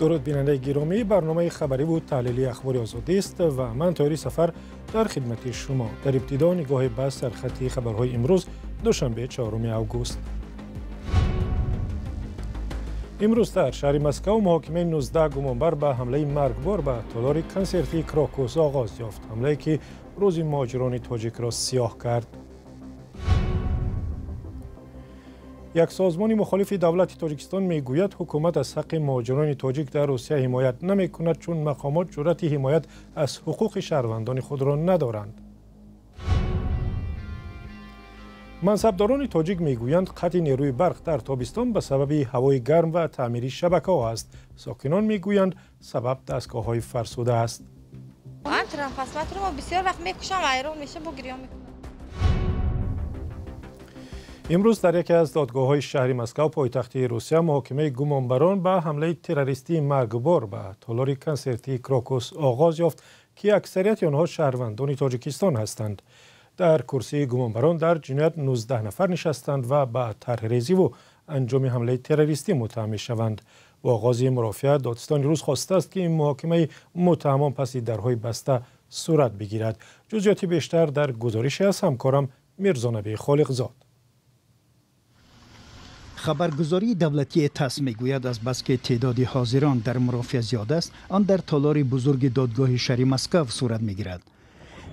Дуруд бинандаи гиромӣ, барномаи хабарӣ ва таҳлилии Ахбори Озодӣ аст ва ман Тоҳири Сафар дар хидмати шумо. Дар ибтидо нигоҳе ба сархати хабарҳои имрӯз, душанбе 4 август. Имрӯз дар шаҳри Москва муҳокимаи 19 гумонбар ба ҳамлаи маргбор ба толори консертии Крокус оғоз ёфт. Ҳамлае ки рӯзи муҳоҷирони тоҷикро сиёҳ кард. Як созмони мухолифи давлати Тоҷикистон мегӯяд, ҳукумат аз ҳаққи муҳоҷирони тоҷик дар Русия ҳимоят намекунад, чун мақомот ҷуръати ҳимоят аз ҳуқуқи шаҳрвандони худро надоранд. Мансабдорони тоҷик мегӯянд, қатъи нерӯи барқ дар тобистон ба сабаби ҳавои гарм ва таъмири шабакаҳо аст. Сокинон мегӯянд, сабаб дастгоҳҳои фарсуда аст. Имрӯз дар яке аз додгоҳҳои шаҳри Москва, пойтахти Русия, муҳокимаи гумонбарон ба ҳамлаи террористии маргбор ба толори консертии Крокус оғоз ёфт, ки аксарияти онҳо шаҳрвандони Тоҷикистон ҳастанд. Дар курсии гумонбарон дар ҷиноят 19 нафар нишастанд ва ба тарҳрезиву анҷоми ҳамлаи террористӣ муттаҳам мешаванд. Бо оғози мурофиа додистони рус хостааст, ки муҳокимаи муттаҳамон паси дарҳои баста сурат бигирад. Ҷузъиёти бештар дар гузорише аз ҳамкорам Мирзонаби Холиқзод. Хабаргузории давлатии ТАСС мегӯяд, аз бас ки теъдоди ҳозирон дар мурофиа зиёд аст, он дар толори бузурги додгоҳи шаҳри Москва сурат мегирад.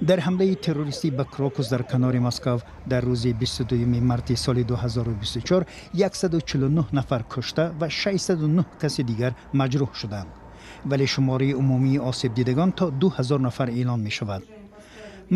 Дар ҳамлаи террористӣ ба Крокус дар канори Москва дар рӯзи 22 марти соли 2024 149 нафар кушта ва 609 каси дигар маҷрӯҳ шуданд. Вале шумораи умумии осебдидагон то 2000 нафар эълон мешавад.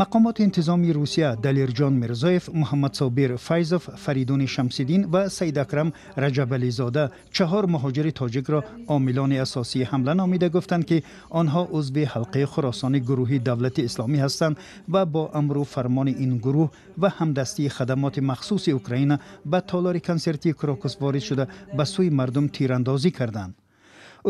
Мақомоти интизомии Русия Далерҷон Мирзоев, Муҳаммадсобир Файзов, Фаридуни Шамсиддин ва Саидакрам Раҷабализода чаҳор муҳоҷири тоҷикро омилони асосии ҳамла номида гуфтанд, ки онҳо узви ҳалқаи Хуросони гурӯҳи давлати исломӣ ҳастанд ва бо амру фармони ин гурӯҳ ва ҳамдастии хадамоти махсуси Украина ба толори консертии Крокус ворид шуда ба сӯи мардум тирандозӣ карданд.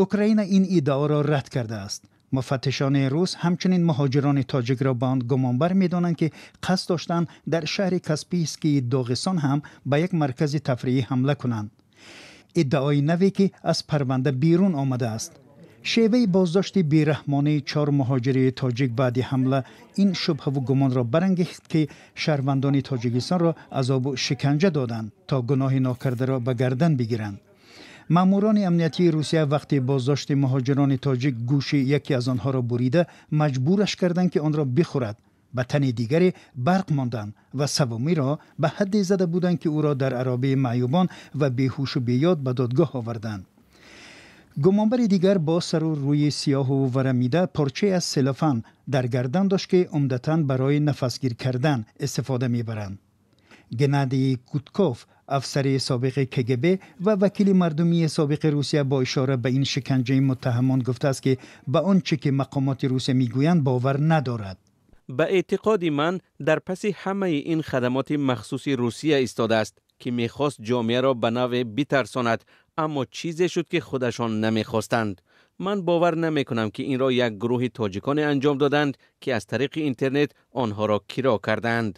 Украина ин иддаоро рад кардааст. Муфаттишони рус ҳамчунин муҳоҷирони тоҷикро ба он гумонбар медонанд, ки қасд доштанд дар шаҳри Каспийскии Доғистон ҳам ба як маркази тафриҳӣ ҳамла кунанд. Иддаои наве, ки аз парванда берун омадааст. Шеваи боздошти бераҳмонаи чор муҳоҷири тоҷик баъди ҳамла ин шубҳаву гумонро барангехт, ки шаҳрвандони Тоҷикистонро азобу шиканҷа доданд, то гуноҳи нокардаро ба гардан бигиранд. Маъмурони амниятии Русия вақти боздошти муҳоҷирони тоҷик гӯши яке аз онҳоро бурида маҷбураш карданд, ки онро бихӯрад. Ба тани дигаре барқ монданд ва саввумиро ба ҳадде зада буданд, ки ӯро дар аробаи маъюбон ва беҳушу беёд ба додгоҳ оварданд. Гумонбари дигар бо сару рӯи сиёҳу варамида порчае аз селофан дар гардан дошт, ки умдатан барои нафасгир кардан истифода мебаранд. Геннадий Кутков, афсари собиқи КГБ ва вакили мардумии собиқи Русия, бо ишора ба ин шиканҷаи муттаҳамон гуфтааст, ки ба он чӣ ки мақомоти Русия мегӯянд бовар надорад. Ба эътиқоди ман дар паси ҳамаи ин хадамоти махсуси Русия истодааст, ки мехост ҷомеаро ба навъе битарсонад, аммо чизе шуд, ки худашон намехостанд. Ман бовар намекунам, ки инро як гурӯҳи тоҷиконе анҷом доданд, ки аз тариқи интернет онҳоро киро кардаанд.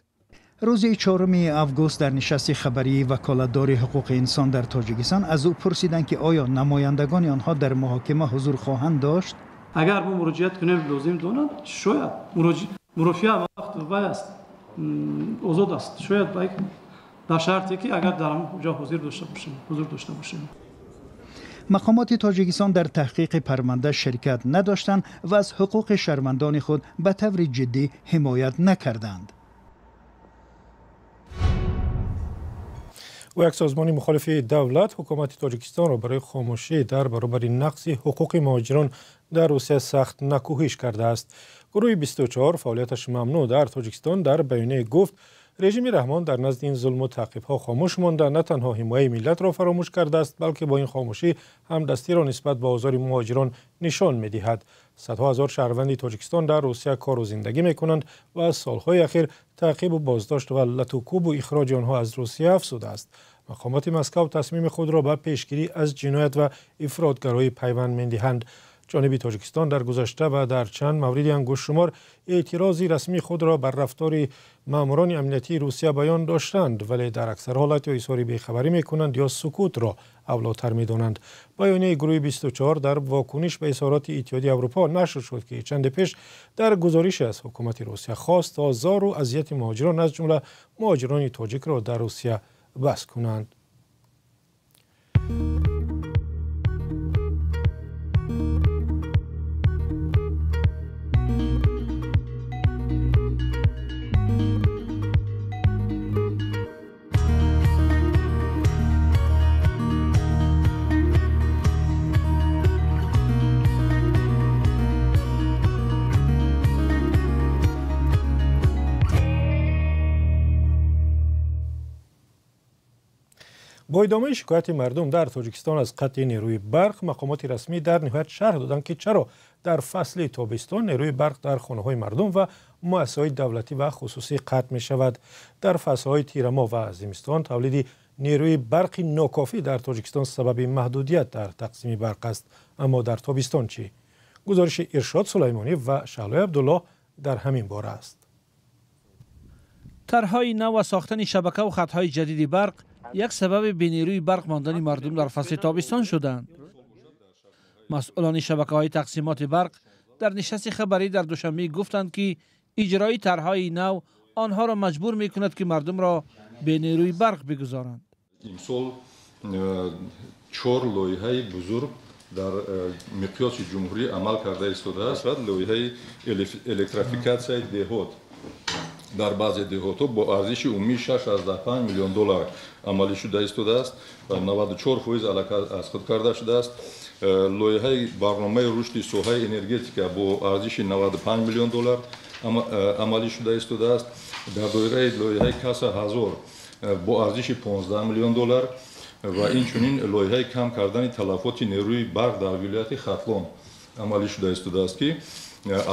Рӯзи 4 август дар нишасти хабарии ваколатдори ҳуқуқи инсон дар Тоҷикистон аз ӯ пурсиданд, ки оё намояндагони онҳо дар муҳокима ҳузур хоҳанд дошт. Агар мо муроҷиат кунем, лозим донад, шояд мурофиа вақт вай аст, озод аст, шояд ба шарте ки агар дар он ҷо ҳузур дошта бошем. Мақомоти Тоҷикистон дар таҳқиқи парванда ширкат надоштанд ва аз ҳуқуқи шаҳрвандони худ ба таври ҷиддӣ ҳимоят накарданд. Як созмони мухолифи давлат ҳукумати Тоҷикистонро барои хомӯшӣ дар баробари нақзи ҳуқуқи муҳоҷирон дар Русия сахт накӯҳиш кардааст. Гурӯҳи 24 фаъолияташ мамнӯъ дар Тоҷикистон дар баёнияе гуфт, режими Раҳмон дар назди ин зулму таъқибҳо хомӯш монда, на танҳо ҳимояи миллатро фаромӯш кардааст, балки бо ин хомӯшӣ ҳамдастиро нисбат ба озори муҳоҷирон нишон медиҳад. Садҳо ҳазор шаҳрванди Тоҷикистон дар Русия кору зиндагӣ мекунанд ва аз солҳои ахир таъқибу боздошт ва латукӯбу ихроҷи онҳо аз Русия афзудааст. Мақомоти Москва тасмими худро ба пешгирӣ аз ҷиноят ва ифротгароӣ пайванд медиҳанд. Ҷониби Тоҷикистон дар гузашта ва дар чанд мавриди ангуштшумор эътирози расмии худро бар рафтори маъмурони амниятии Русия баён доштанд, вале дар аксар ҳолат ё изҳори бехабарӣ мекунанд ё сукутро авлотар медонанд. Баёнияи гурӯҳи 24 дар вокуниш ба изҳороти Иттиҳоди Аврупо нашр шуд, ки чанде пеш дар гузорише аз ҳукумати Русия хост озору азияти муҳоҷирон, аз ҷумла муҳоҷирони тоҷикро дар Русия бас кунанд. Бо идомаи шикояти мардум дар Тоҷикистон аз қатъи нерӯи барқ, мақомоти расмӣ дар ниҳоят шарҳ доданд, ки чаро дар фасли тобистон нерӯи барқ дар хонаҳои мардум ва муассисаҳои давлатӣ ва хусусӣ қатъ мешавад. Дар фаслҳои тирамоҳ ва зимистон тавлиди нерӯи барқи нокофӣ дар Тоҷикистон сабаби маҳдудият дар тақсими барқ аст. Аммо дар тобистон чӣ? Гузориши Иршод Сулаймонӣ ва Шаҳлои Абдуллоҳ дар ҳамин бора аст. Тарҳҳои нав ва сохтани шабака ва хатҳои ҷадиди барқ як сабаби бенерӯи барқ мондани мардум дар фасли тобистон шуданд. Масъулони шабакаҳои тақсимоти барқ дар нишасти хабарӣ дар Душанбе гуфтанд, ки иҷрои тарҳҳои нав онҳоро маҷбур мекунад, ки мардумро бенерӯи барқ бигузоранд. Имсол 4 лоиҳаи бузург дар миқёси ҷумҳурӣ амал карда истодааст. Лоиҳаи электрификатсияи деҳот дар баъзе деҳотҳо бо арзиши умумии 6,5 миллион доллар амалӣ шуда истодааст ва 94% аллакай аз худ карда шудааст. Лоиҳаи барномаи рушди соҳаи энергетика бо арзиши 95 миллион доллар амалӣ шуда истодааст. Дар доираи лоиҳаи Каса 1000 бо арзиши 15 миллион доллар ва инчунин лоиҳаи кам кардани талафоти нерӯи барқ дар вилояти Хатлон амалӣ шуда истодааст, ки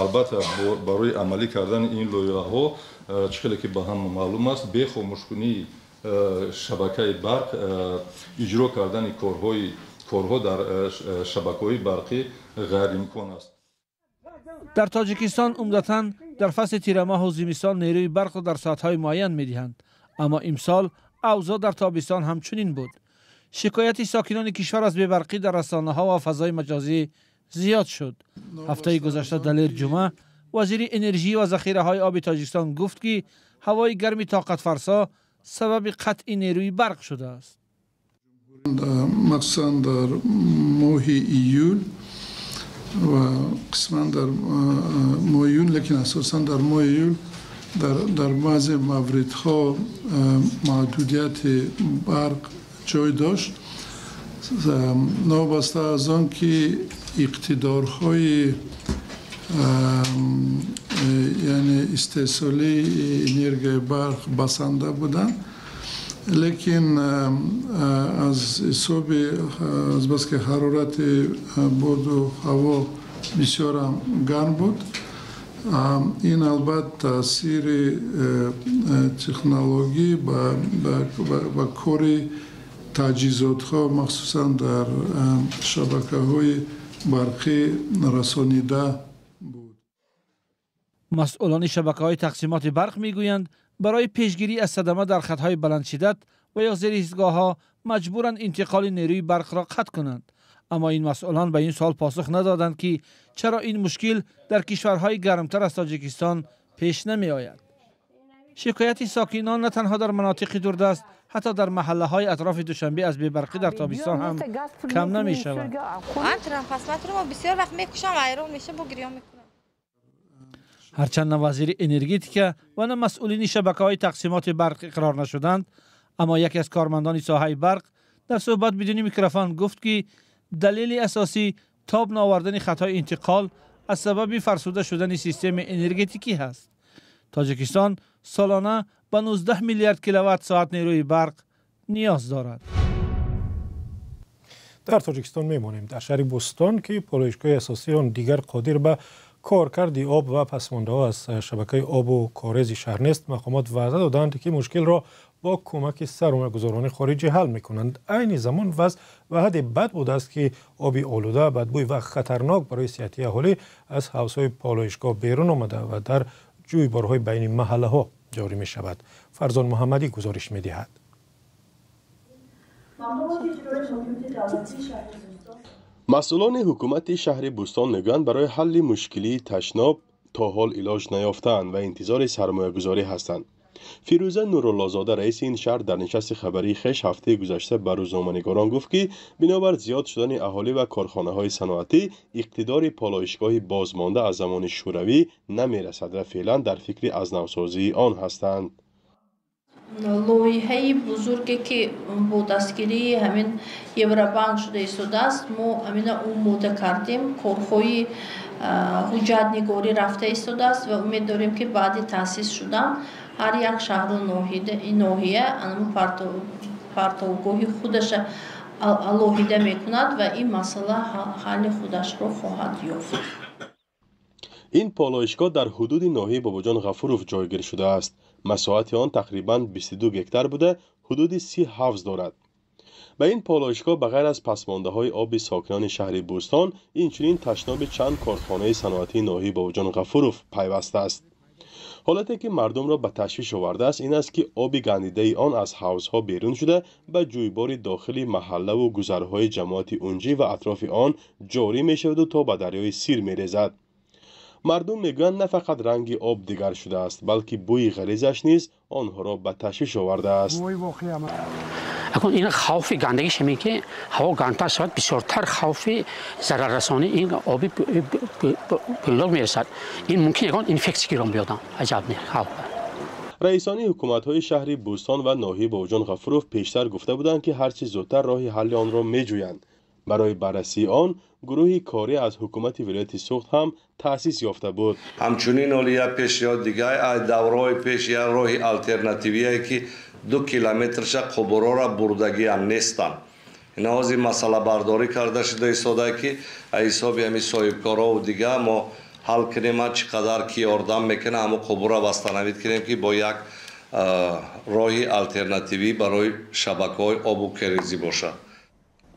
албатта барои амалӣ кардани ин лоиҳаҳо, чӣ хеле ки ба ҳама маълум аст, бе хомӯшкунии шабакаи барқ иҷро кардани корҳо дар шабакаҳои барқӣ ғайриимкон аст. Дар Тоҷикистон умдатан дар фасли тирамоҳу зимистон нерӯи барқро дар соатҳои муайян медиҳанд, аммо имсол авзоъ дар тобистон ҳамчунин буд. Шикояти сокинони кишвар аз бебарқӣ дар расонаҳо ва фазои маҷозӣ зиёд шуд. Ҳафтаи гузашта Далер Ҷума, вазири энержӣ ва захираҳои оби Тоҷикистон, гуфт, ки ҳавои гарми тоқатфарсо сабаби қатъи нерӯи барқ шудааст. Махсусан дар моҳи июл ва қисман дар моҳи июн, лекин асосан дар моҳи июл дар баъзе мавридҳо маҳдудияти барқ ҷой дошт. Новобаста аз он ки иқтидорҳои яъне истеҳсолии энергияи барқ басанда буданд, лекин аз ҳисоби азбаски ҳарорати боду ҳаво бисёрам гарм буд, ин албатта таъсири технологӣ ба кори таҷҳизотҳо, махсусан дар шабакаҳои барқӣ расонида буд. Масъулони шабакаҳои тақсимоти барқ мегӯянд, барои пешгирӣ аз садама дар хатҳои баландшиддат ва ё зери истгоҳҳо маҷбуранд интиқоли нерӯи барқро қатъ кунанд. Аммо ин масъулон ба ин суол посух надоданд, ки чаро ин мушкил дар кишварҳои гармтар аз Тоҷикистон пеш намеояд. Шикояти сокинон на танҳо дар манотиқи дурдаст, ҳатто дар маҳаллаҳои атрофи Душанбе аз бебарқӣ дар тобистон ҳам кам намешавад. Ҳарчанд на вазири энергетика ва на масъулини шабакаҳои тақсимоти барқ иқрор нашуданд, аммо яке аз кормандони соҳаи барқ дар суҳбат бидуни микрофон гуфт, ки далели асосӣ тоб наовардани хатҳои интиқол аз сабаби фарсуда шудани системаи энергетикӣ ҳаст. Тоҷикистон солона ба 19 миллиард киловатт соат нерӯи барқ ниёз дорад. Дар Тоҷикистон мемонем. Дар шаҳри Бӯстон, ки полоишгоҳи асосии он дигар қодир ба коркарди об ва пасмондаҳо аз шабакаи обу корези шаҳр нест, мақомот ваъда доданд, ки мушкилро бо кӯмаки сармоягузорони хориҷӣ ҳал мекунанд. Айни замон вазъ ба ҳадде бад будааст, ки оби олуда, бадбӯй ва хатарнок барои сиҳатии аҳолӣ аз ҳавзҳои полоишгоҳ берун омада ва дар ҷӯйборҳои байни маҳаллаҳо ҷорӣ мешавад. Фарзон Муҳаммадӣ гузориш медиҳад. Масъулони ҳукумати шаҳри Бӯстон мегӯянд, барои ҳалли мушкилии ташноб то ҳол илоҷ наёфтаанд ва интизори сармоягузорӣ ҳастанд. Фирӯза Нуруллозода, раиси ин шаҳр, дар нишасти хабарии хеш ҳафтаи гузашта ба рӯзноманигорон гуфт, ки бинобар зиёд шудани аҳолӣ ва корхонаҳои саноатӣ, иқтидори полоишгоҳи бозмонда аз замони шӯравӣ намерасад ва феълан дар фикри аз навсозии он ҳастанд. Лоиҳаи бузурге, ки бо дастгирии ҳамин Евробанк шуда истодааст, мо ҳамина омода кардем. Корҳои ҳуҷҷатнигорӣ рафта истодааст ва умед дорем, ки баъди таъсис шудан ҳар як шаҳру ноҳия анаму партовгоҳи худаша алоҳида мекунад ва ин масъала ҳалли худашро хоҳад ёфт. Ин полоишгоҳ дар ҳудуди ноҳияи Бобоҷон Ғафуров ҷойгир шудааст. Масоҳати он тақрибан 22 гектар буда, ҳудуди 30 ҳавз дорад. Ба ин полоишгоҳ ба ғайр аз пасмондаҳои оби сокинони шаҳри Бӯстон, инчунин ташноби чанд корхонаи саноатии ноҳияи Бобоҷон Ғафуров пайваста аст. Ҳолате ки мардумро ба ташвиш овардааст ин аст, ки оби гандидаи он аз ҳавзҳо берун шуда ба ҷӯйбори дохили маҳаллаву гузарҳои ҷамоати Унҷӣ ва атрофи он ҷорӣ мешаваду то ба дарёи Сир мерезад. Мардум мегӯянд, на фақат ранги об дигар шудааст, балки бӯи ғализаш низ онҳоро ба ташвиш овардааст. Ин хавфи гандагиш ҳамин, ки ҳаво гандтар шавад, бисёртар хавфи зараррасонии ин оби бӯйнок мерасад. Ин мумкин ягон инфексия гирон биёдам. Аҷаб не хавф. Раисони ҳукуматҳои шаҳри Бӯстон ва ноҳияи Бобоҷон Ғафуров пештар гуфта буданд, ки ҳарчи зудтар роҳи ҳалли онро меҷӯянд. Барои баррасии он гурӯҳи корӣ аз ҳукумати вилояти Суғд ҳам таъсис ёфта буд. Ҳамчунин ҳоли як пешниҳод дига, аз давраҳои пеш як роҳи алтернативие, ки 2 километрша қубурора бурдагиам нестанд. Ин ҳозир масъалабардорӣ карда шуда истода, ки аз ҳисоби ҳамин соҳибкорову дига мо ҳал кунем, чӣ қадар ки ёрдам мекунад, ҳамон қубурро восстановить кунем, ки бо як роҳи алтернативӣ барои шабакаҳои обу керезӣ бошад.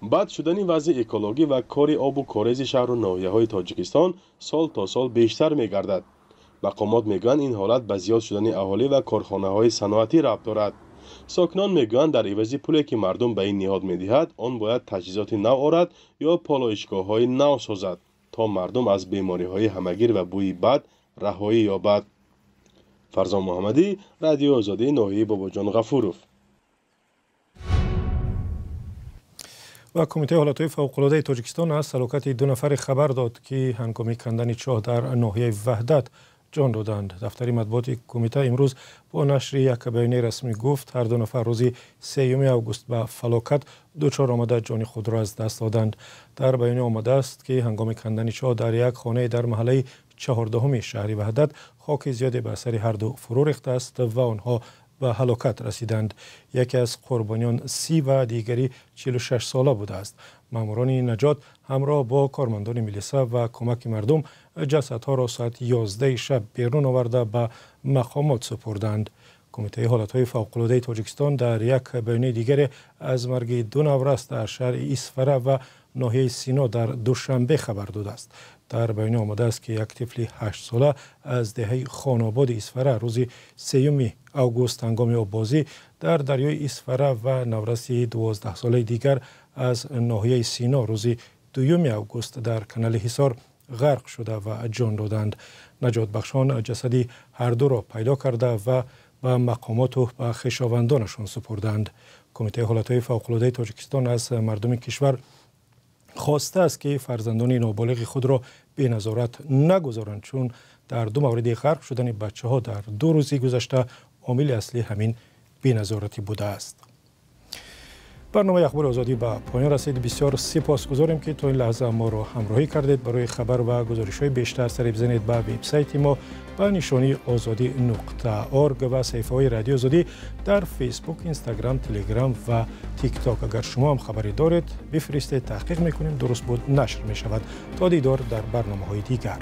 Бад шудани вазъи экологӣ ва кори обу корези шаҳру ноҳияҳои Тоҷикистон сол то сол бештар мегардад. Мақомот мегӯянд, ин ҳолат ба зиёд шудани аҳолӣ ва корхонаҳои саноатӣ рабт дорад. Сокинон мегӯянд, дар ивази пуле, ки мардум ба ин ниҳод медиҳад, он бояд таҷҳизоти нав орад ё полоишгоҳҳои нав созад, то мардум аз бемориҳои ҳамагир ва бӯи бад раҳоӣ ёбад. Фарзон Муҳаммадӣ, Радиои Озодӣ, ноҳияи Бобоҷон Ғафуров. Ва Кумитаи ҳолатҳои фавқулодаи Тоҷикистон аз ҳалокати 2 нафаре хабар дод, ки ҳангоми кандани чоҳ дар ноҳияи Ваҳдат ҷон доданд. Дафтари матбуоти кумита имрӯз бо нашри як баёнияи расмӣ гуфт, ҳар 2 нафар рӯзи 3 август ба фалокат дучор омада ҷони худро аз даст доданд. Дар баёния омадааст, ки ҳангоми кандани чоҳ дар як хонае дар маҳаллаи 14 шаҳри Ваҳдат хоки зиёде ба сари ҳар ду фурӯ рехтааст ва онҳо ба ҳалокат расиданд. Яке аз қурбониён 30 ва дигари 46 сола будааст. Маъмурони наҷот ҳамроҳ бо кормандони милиса ва кӯмаки мардум ҷасадҳоро соати 11 шаб берун оварда ба мақомот супурданд. Кумитаи ҳолатҳои фавқулодаи Тоҷикистон дар як баёнияи дигаре аз марги 2 наврас дар шаҳри Исфара ва ноҳияи Сино дар Душанбе хабар додааст. Дар баёния омадааст, ки як тифли 8 сола аз деҳаи Хонободи Исфара рӯзи 3 август ҳангоми оббозӣ дар дарёи Исфара ва навраси 12-солаи дигар аз ноҳияи Сино рӯзи 2 август дар канали Ҳисор ғарқ шуда ва ҷон доданд. Наҷотбахшон ҷасади ҳар дуро пайдо карда ва ба мақомоту ба хешовандонашон супурданд. Кумитаи ҳолатҳои фавқулодаи Тоҷикистон аз мардуми кишвар хостааст, ки фарзандони ноболиғи худро беназорат нагузоранд, чун дар 2 мавриди ғарқ шудани бачаҳо дар 2 рӯзи гузашта омили аслӣ ҳамин беназоратӣ будааст. Барномаи Ахбори Озодӣ ба поён расид. Бисёр сипосгузорем, ки то ин лаҳза моро ҳамроҳӣ кардед. Барои хабар ва гузоришҳои бештар сари бизанед ба вебсайти мо ба нишонии ozodi.org ва саҳифаҳои Радиои Озодӣ дар Фейсбук, Инстаграм, Телеграм ва Тикток. Агар шумо ҳам хабаре доред, бифиристед, таҳқиқ мекунем, дуруст буд нашр мешавад. То дидор дар барномаҳои дигар.